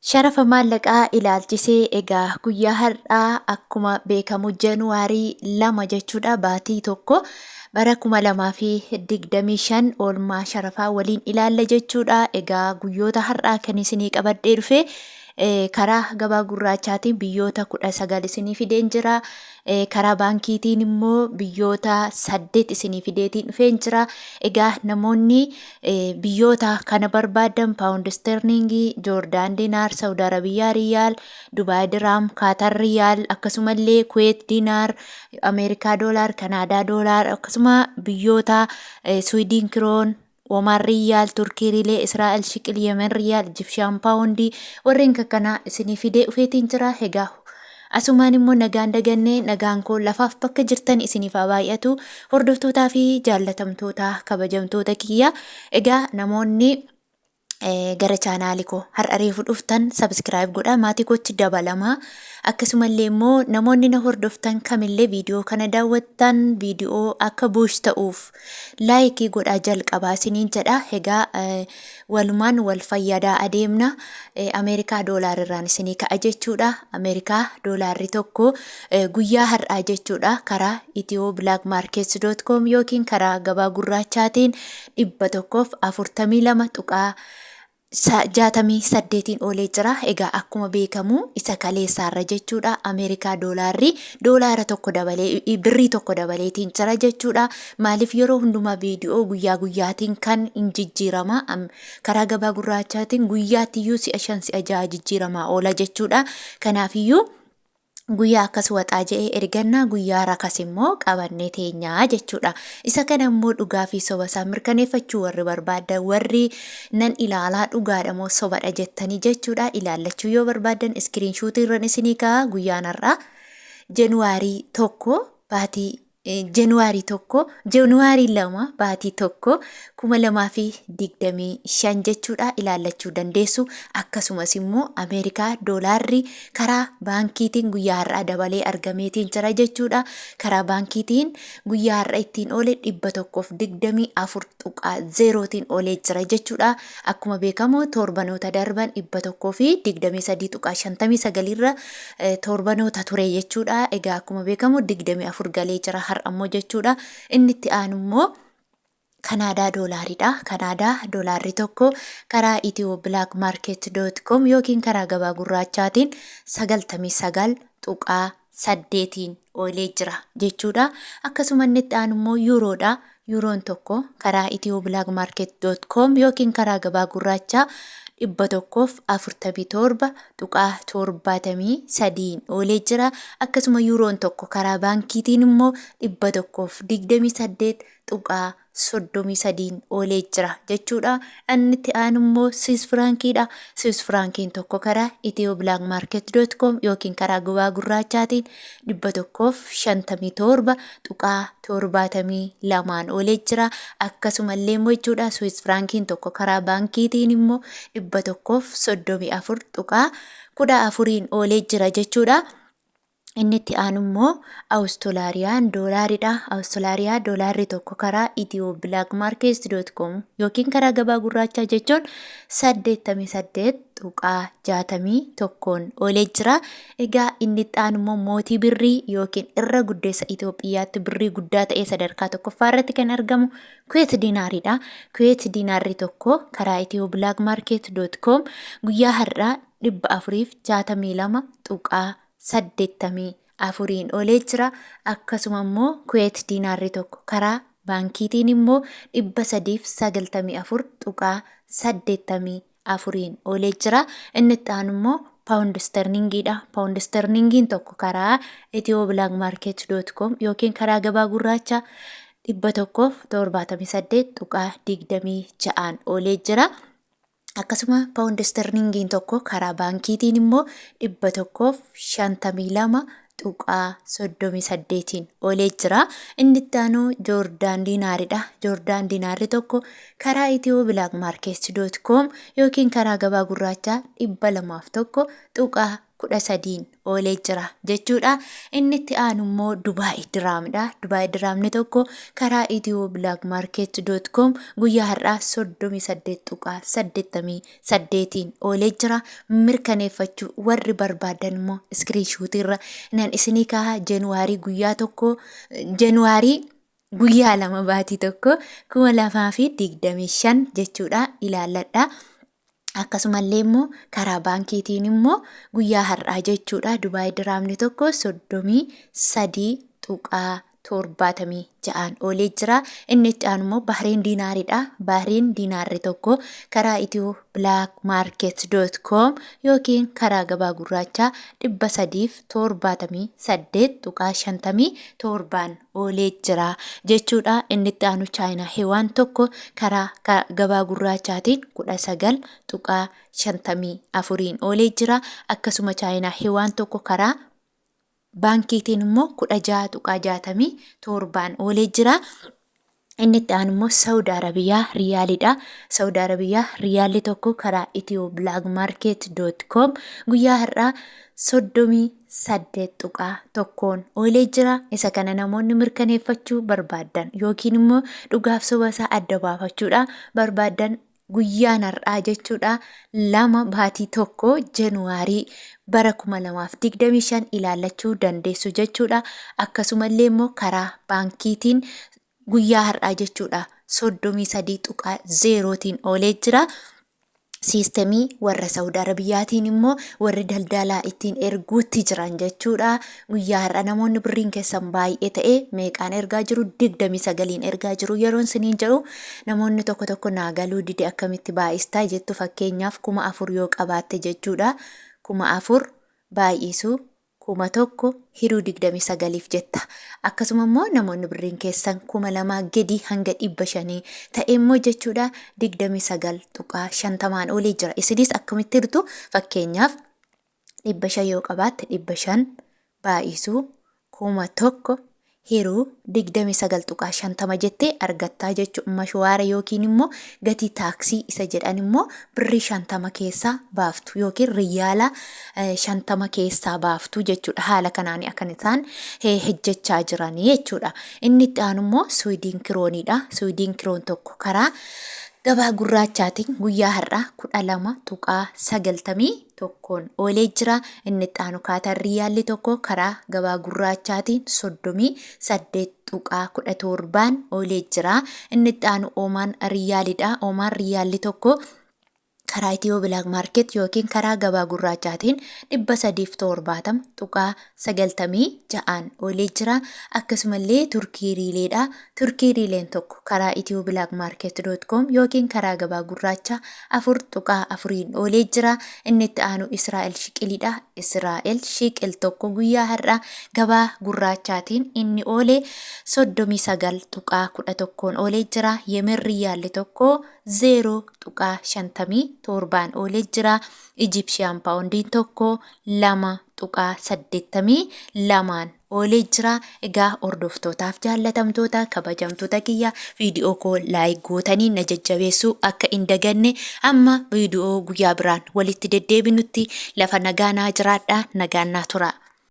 Sharafa maallaqaa ilaalchisee egaa guyyaa har'aa akkuma beekamu January 2 jechuudha baatii 1 bara 2025 oolmaa sharafaa waliin ilaalla jechuudha. Egaa guyyoota har'aa kan isinii qabadhee dhufe karaa gabaa gurraachaatiin biyyoota 19 isinii fideen jira. Karaa baankiitiin immoo biyyoota 8 isinii fideetiin dhufeen jira. Egaa namoonni biyyoota kana barbaadan paawundi isterliingii, Joordaan diinaar, Saawud Arabiyaa riyaal, Dubaay diraam, Kaatar riyaal, akkasumallee Kuweet diinaar, Ameerikaa doolaar, Kanaadaa doolaar, akkasuma biyyoota Swiidin kiroon, Omaan riyaal, Turkii riilee, Israa'el shiqil, Yemen riyaal, Ijibshaan paawundii warreen kakkanaa isinii fidee dhufeetiin jira. Egaa asumaan immoo nagaan dagannee nagaan koo lafaaf bakka jirtan isiniif haa baay'atu. Hordoftootaa fi jaallatamtoota kabajamtoota kiyya. Egaa namoonni gara chaanaalii koo har'a reefu dhuftan subscribe godhaa maatii kootti dabalamaa. Akkasumallee immoo namoonni na hordoftan kamillee viidiyoo kana daawwattan viidiyoo akka buush ta'uuf laayikii godhaa jalqabaa isiniin jedha. Egaa walumaan wal fayyadaa adeemna. Ameerikaa doolaarirraan isinii ka'a jechuudha. Ameerikaa doolaarri tokko guyyaa har'aa jechuudha karaa ethioblakmarkets.com yookiin karaa gabaa gurraachaatiin 142 68n oolee jira. Egaa akkuma beekamu isa kaleessaarra jechuudha. Ameerikaa doolaarri doolaara tokko dabalee birrii tokko dabaleetiin jira jechuudha. Maaliif yeroo hundumaa viidiyoo guyyaa guyyaatiin kan hin jijjiirama. Karaa gabaa gurraachaatiin guyyaattiyyuu si'a 5 si'a 6 jijjiiramaa oola jechuudha. Kanaafiyyuu guyyaa akkas waxaa je'ee ergannaa guyyaa rakas immoo qabannee teenyaa jechuudha. Isa kana immoo dhugaa fi soba isaa mirkaneeffachuu warri barbaaddan warri nan ilaalaa dhugaadha moo sobadha jettanii jechuudha. Ilaallachuu yoo barbaaddan iskiriin shuutii irran isinii ka'a guyyaan har'aa Januwaarii 1 baatii January 1 January 2 baatii 1 2025 jechuudha ilaallachuu dandeessu. Akkasumas immoo Ameerikaa doolaarri karaa baankiitiin guyyaa har'aa dabalee argameetiin jira jechuudha. Karaa baankiitiin guyyaa har'a ittiin oole 124.0 tiin oolee jira jechuudha. Akkuma beekamu torbanoota darban 123.59 irra torbanoota ture jechuudha. Egaa akkuma beekamu 24 galee jira har'a immoo jechuudha. Inni itti aanu immoo Kanaadaa doolaaridha. Kanaadaa doolaarri tokko karaa ethioblakmarket.com yookiin karaa gabaa gurraachaatiin 99.8n oolee jira jechuudha. Akkasuma inni itti aanu immoo yuuroodha. Yuuroon tokko karaa ethioblakmarket.com yookiin karaa gabaa gurraachaa 147.73n oolee jira. Akkasuma yuuroon tokko karaa baankiitiin immoo 128.33n oolee jira jechuudha. Inni itti aanu immoo Swiss firaankiidha. Swiss firaankiin tokko karaa ethioblakmarket.com yookiin karaa gabaa gurraachaatiin 157.72n oolee jira. Akkasumallee immoo jechuudha Swiss firaankiin tokko karaa baankiitiin immoo 134.14n oolee jira jechuudha. Inni itti aanu immoo Awustolaariyaan doolaaridha. Awustolaariyaa doolaarri tokko karaa ethioblakmarkets.com yookiin karaa gabaa gurraachaa jechuun 88.61n oolee jira. Egaa inni itti aanu immoo mootii birrii yookiin irra guddeessa Itoophiyaatti birrii guddaa ta'ee sadarkaa tokkoffaa irratti kan argamu Kuweet diinaariidha. Kuweet diinaarri tokko karaa ethioblakmarket.com guyyaa har'aa 462.84n oolee jira. Akkasuma immoo Kuweet diinaarri tokko karaa baankiitiin immoo 394.84n oolee jira. Inni itti aanu immoo paawundi isterlingiidha. Paawundi isterlingiin tokko karaa ethioblakmarket.com yookiin karaa gabaa gurraacha 178.26n oolee jira. Akkasuma paawundi isterlingiin tokko karaa baankiitiin immoo 152.38n oolee jira. Inni itti aanu Joordaan diinaaridha. Joordaan diinaarri tokko karaa ethioblakmarkets.com yookiin karaa gabaa gurraachaa 201. 13n oolee jira jechuudha. Inni itti aanu immoo Dubaay Diraamidha. Dubaay Diraamni tokko karaa ethioblagmarket.com guyyaa har'aa 38.88n oolee jira. Mirkaneeffachuu warri barbaadan immoo iskiriinshuutii irra nan isinii kaaha. Januwaarii guyyaa 1, Januwaarii guyyaa 2 baatii 1 2025 jechuudha, ilaalladha. Akkasumallee immoo karaa baankiitiin immoo guyyaa har'aa jechuudha, Dubaay Diraamni tokko 33.76n oolee jira. Inni itti aanu immoo Bahreen Diinaariidha. Bahreen Diinaarri tokko karaa Itiyoo blackmarket.com yookiin karaa gabaa gurraachaa 378.57n oolee jira jechuudha. Inni itti aanu Chaayinaa Hewaan tokko karaa gabaa gurraachaatiin 19.54n oolee jira. Akkasuma Chaayinaa Hewaan tokko karaa baankiitiin immoo 16.67n oolee jira. Inni itti aanu immoo Saudi Arabiyaa Riyaalidha. Saudi Arabiyaa Riyaalli tokko karaa ethioblagmarket.com guyyaa har'aa 38.1n oolee jira. Isa kana namoonni mirkaneeffachuu barbaaddan yookiin immoo dhugaaf soba isaa adda baafachuudha barbaaddan, guyyaan har'aa jechuudha 2 baatii 1 Januwaarii bara 2025 ilaallachuu dandeessu jechuudha. Akkasumallee immoo karaa baankiitiin guyyaa har'aa jechuudha 33.0tiin oolee jira. Siistemii warra Saudi Arabiyaatiin immoo warri daldalaa ittiin erguutti jiran jechuudha. Guyyaa har'a namoonni birriin keessan baay'ee ta'e meeqaan ergaa jiru? 29n ergaa jiru. Yeroon siniin jedhu namoonni tokko tokko naa galuu dide, akkamitti baay'istaa jettu. Fakkeenyaaf 4000 yoo qabaatte jechuudha. 4000 baay'isuu 1000 hiruu 29f jetta. Akkasuma immoo namoonni birriin keessan 2000 gadi hanga 500 ta'e immoo jechuudha 29.50n olii jira. Isinis akkamitti hirtu? Fakkeenyaaf 500 yoo qabaatte, 500 baay'isuu 1000 hiruu 29.50 jettee argattaa jechuudha. Mashwaara yookiin immoo gatii taaksii isa jedhan immoo birrii 50 keessaa baaftu yookiin riyaala 50 keessaa baaftu jechuudha. Haala kanaan akkan isaan hojjechaa jiranii jechuudha. Inni itti aanu immoo Suwidiin kirooniidha. Suwidiin kiroon tokko karaa gabaa gurraachaatiin guyyaa har'aa 12.91n oolee jira. Inni itti aanu Kaatar Riyaalli tokko karaa gabaa gurraachaatiin 38.17n oolee jira. Inni itti aanu Oomaan Riyaalidha. Oomaan Riyaalli tokko karaa Itiyoo Bilaak Maarket yookiin karaa gabaa gurraachaatiin 370.96n oolee jira. Akkasumallee Turkii Riileedha. Turkii Riileen tokko karaa Itiyoo Bilaak Maarket com yookiin karaa gabaa gurraachaa 4.4n oolee jira. Inni itti aanu Israa'el Shiqilidha. Israa'el Shiqil tokko guyyaa har'a gabaa gurraachaatiin inni oole 39.11n oolee jira. Yemen Riyaalli tokko 0.57n oolee jira. Ijipshiyaan Paawundiin tokko 2.82n oolee jira. Egaa hordoftootaaf jaallatamtoota kabajamtoota kiyya, viidiyoo koo like gootanii na jajjabeessuu akka hin daganne. Amma viidiyoo guyyaa biraan walitti deddeebinutti lafa nagaa naa jiraadha, nagaan naa tura.